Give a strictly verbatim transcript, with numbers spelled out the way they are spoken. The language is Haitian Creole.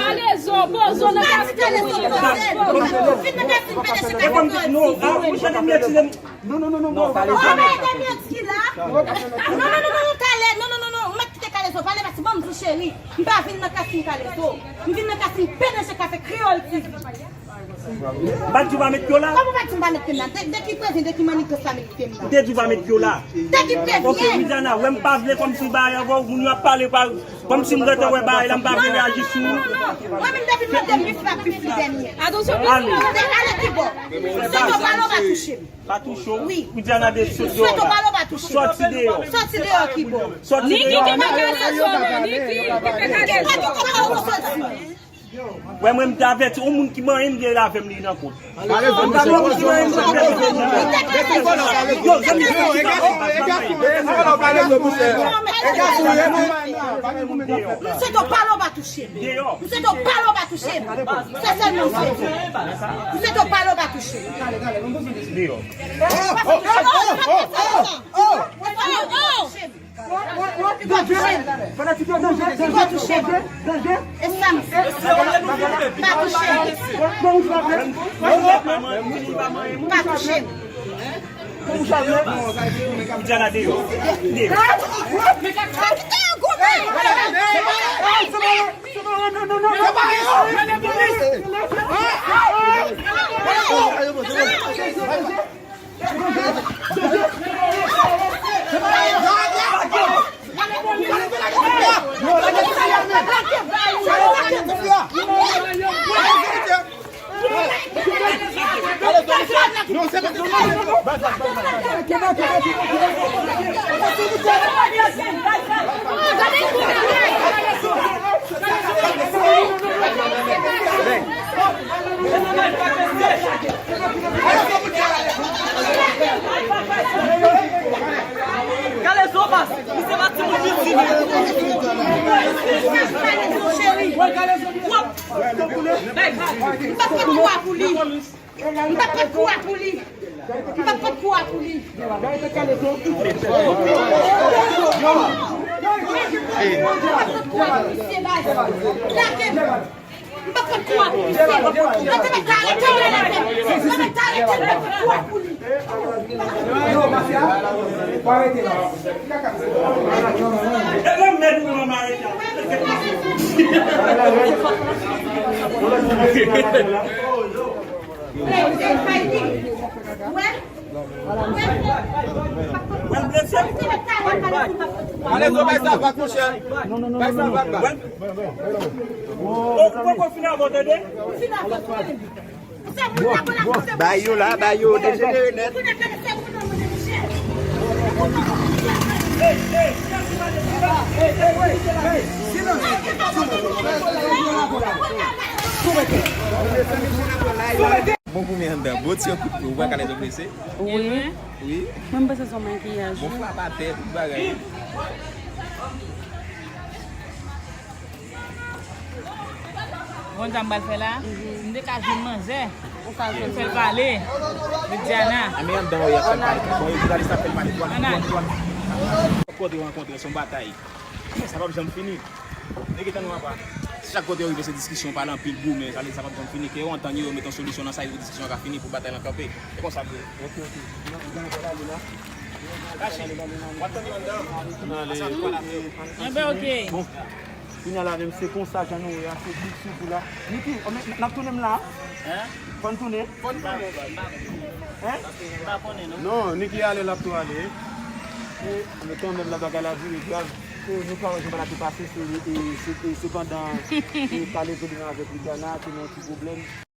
Kalezo, pozo nan kasin. Kalezo, pozo. Vin nan kasin, pete se kalezo. Non, ah, mwen chante mye ti. Non, non, non, non, non. Anmède mye ti la. Non, non, non, non, non, talè. Non, non, non, non. Ou mèt kite kalezo pale, paske bon, m di cheri. M pa vin nan kasin kalezo. M vin nan kasin P D G Kafe Kreyòl T V. M pa t di w pa met pye w la? Kòman w pa t di m pa met pye m la? De, de ki prevyen, de ki mannigans la met pye m la? M te di w pa met pye w la. De ki prevyen? Ok, Widiana, wè m pa vle kòmsi bagay avè w, moun yo ap pale pa, kòmsi m gentan wè bagay la, m pa vle reyaji sou ou. Non, non, non. Mwen menm depi m mande m bif la, bif li dènye. Atansyon, ale. Ale kibò? M swete w pale w pa touche m. Pa touche w. Wi. Widiana de sot deyò la. M swete w pale w pa touche m. Sòti deyò. Sòti deyò kibò? Sòti deyò. Niki ki pa kalezo, non, Niki ki pa kalezo. Niki pa kalezo, sòti. Wè mwen m te avèti, yon moun ki manyen m gen l avè m li nan kont. Kalezo, misye, kalezo, kalezo. Yo, zanmi, yo, e gason, e gason, e gason, kalezo, misye. E gason, ye. M swete w pale w pa touche m. Deyò. M swete w pale w pa touche m. Se sèlman m swete. M swete w pale w pa touche m. Deyò. Pa touche m. Pa touche m. Fanatik yo, danje, danje, danje, danje. E sa m. Pa touche m. Pa touche m. Widiana deyò. Deyò. Kalezo pa, misye pa timoun piti. Cheri. M t ap pran kou a pou li. M t ap pran kou a pou li. M t ap pran kou a pou li. M t ap pran kou a pou li, mesye, baz. Lage m. M pa konn kwa pou li fè. Yo te mèt arete w nan lè. Yo mèt arete l pou kwa pou li. Non, Masia, pa rete la. E lè mèt pou manman arete. Ale, zo, bay sa vag, monchè. Bay sa vag la. Ou poko fin avan, tande? Bay yo la, bay yo, dejenere nèt. Bon pou men anndan, bon ti kout pye, ou wè kalèz yo blese. Wi. Wi. Mwen m panse se yon makiyaj. Bon, wi, frap atè, tout bagay. Bon, sa m pral fè la, m te ka jwenn manzè. M fè l pale. Vidiana. A, men anndan, wi, y ap fè l pale. Bon, jounalis la fè l pale. Douane, douane, douane. Kote yo rankontre, se yon batay. Sa p ap janm fini. Nèg etan nou apa. Si chak kote yo rive se diskisyon, pale anpil, goumen, sa, sa p ap janm fini. Ke yo antann yo, yo mete yon solisyon nan sa, yo diskisyon ka fini pou batay lan kanpe. E konsa l ye. Ok, ok. Kachi, w ap tann yo anndan. Enben, ok. Bon. Kounye a la menm, se konsa jan nou ye a, se big sou kou la. Niki, n ap tounen m la? Hein? Fò n tounen? Fò n tounen. Hein? M pa konnen, non. Non, Niki ale, l ap tou ale. E, men kanmenm, la bagay la vire grav. E, nou pa wè jan bagay la te pase, se, e, se, e, sepandan, e, pale Zolina avèk Vidiana, te nan yon ti pwoblèm.